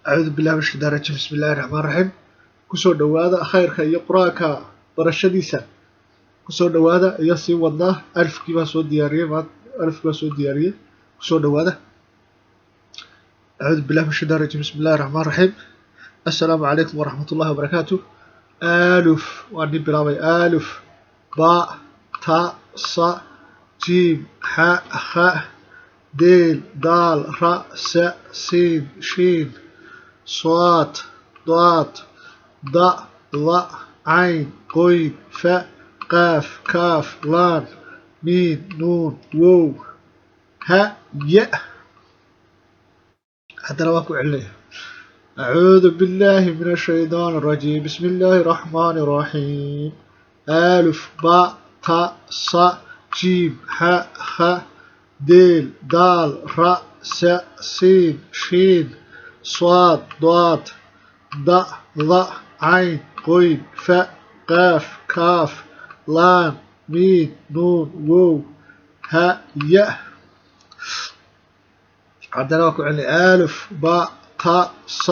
Acuudu billahi min shaytaan rajiim. Bismi illahi raxmaan raxiim. Kusoo dhowaada khayrka iyo Qur-aanka barashadiisa. Kusoo dhowaada iyo sii wadnaa. Alifkii baan soo diyaariyey maa, alifkii baan soo diyaariyey. Kusoo dhowaada. Acuudu billahi min shaytaan rajiim. Bismi illahi raxmaan raxiim. Assalaamu calaykum waraxmat ullahi wabarakaatu. Aluf waan nin bilaabay. Aluf, ba, ta, sa, jiim, xa, kha, deel, daal, ra, sa, siin, shiin, saad, daad, da, da, cayn, qoyn, fa, qaaf, kaaf, laan, miin, nuun, wow, ha, ya. Haddana waan ku celinaya. أعوذ بالله من الشيطان الرجيم. بسم الله الرحمن الرحيم. ألف، باء، تاء، ص، جيم، حاء، خاء، ديل، دال، راء، ساء، سين، شين، صاد، ضاد، ضاء، ظاء، عين، قين، فاء، قاف، كاف، لام، ميم، نون، واو، هاء، ياء. Haddana waan ku celinay. ألف، باء، تاء، ص،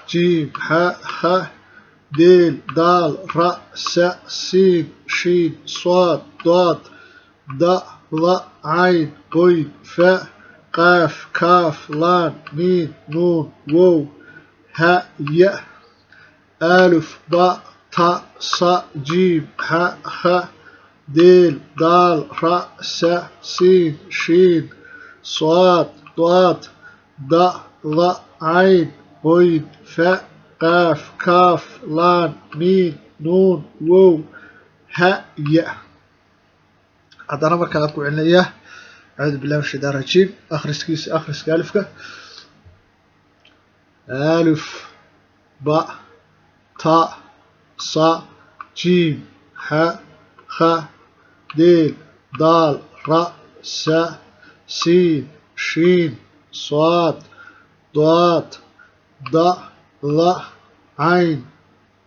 جيم، حاء، خاء، ديل، دال، راء، ساء، سين، شين، صاد، ضاد، ضاء، ظاء، عين، قين، فاء، قاف، كاف، لام، ميم، نون، واو، هاء، ياء. ألف، باء، تاء، ص، جيم، حاء، خاء، ديل، دال، راء، ساء، سين، شين، صاد، ضاد، ضاء، ظاء، عين، قين، فاء، قاف، كاف، لام، ميم، نون، واو، هاء، ياء. Haddana markaan ku celinayaa. Acuudu billahi min shaytaan rajiim. Akhriskiisa, akhriska alifka. Alif, ba, ta, sa, jiim, xa, kha, deel, daal, ra, sa, siin, shiin, saad, daad, da, dha, cayn,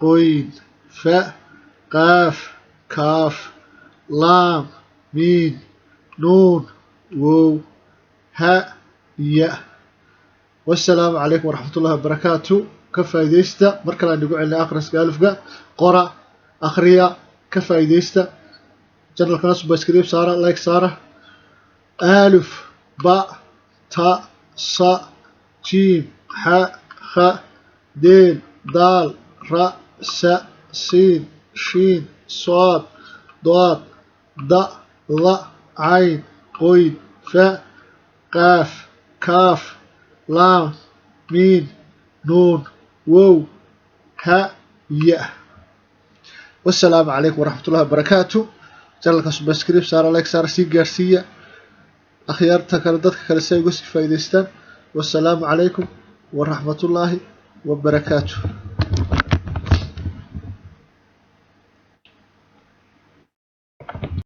qoyn, fa, qaaf, kaaf, laam, miim, nuun, wow, ha, ya. Wasalaamu calaykum waraxmat ullahi wabarakaatu. Ka faa'iidaysta. Mar kale aan igu celinay akhriska alifka. Qora, akhriya, ka faa'iidaysta. Channelkana subscribe saara, like saara. Alif, ba, ta, sa, jiim, xa, kha, deel, daal, ra, sa, siin, shiin, saad, daad, da, dha, cayn, qoyn, fa, qaaf, kaaf, laam, miim, nuun, wow, ha, ya. Wasalaamu calaykum waraxmat ullahi wabarakaatu. Channelka subscribe saara, like saara, sii gaarsiiya akhyaarta kale, dadka kale, si ay uga sii faa'iidaystaan. Wasalaamu calaykum waraxmatullaahi wabarakaatu.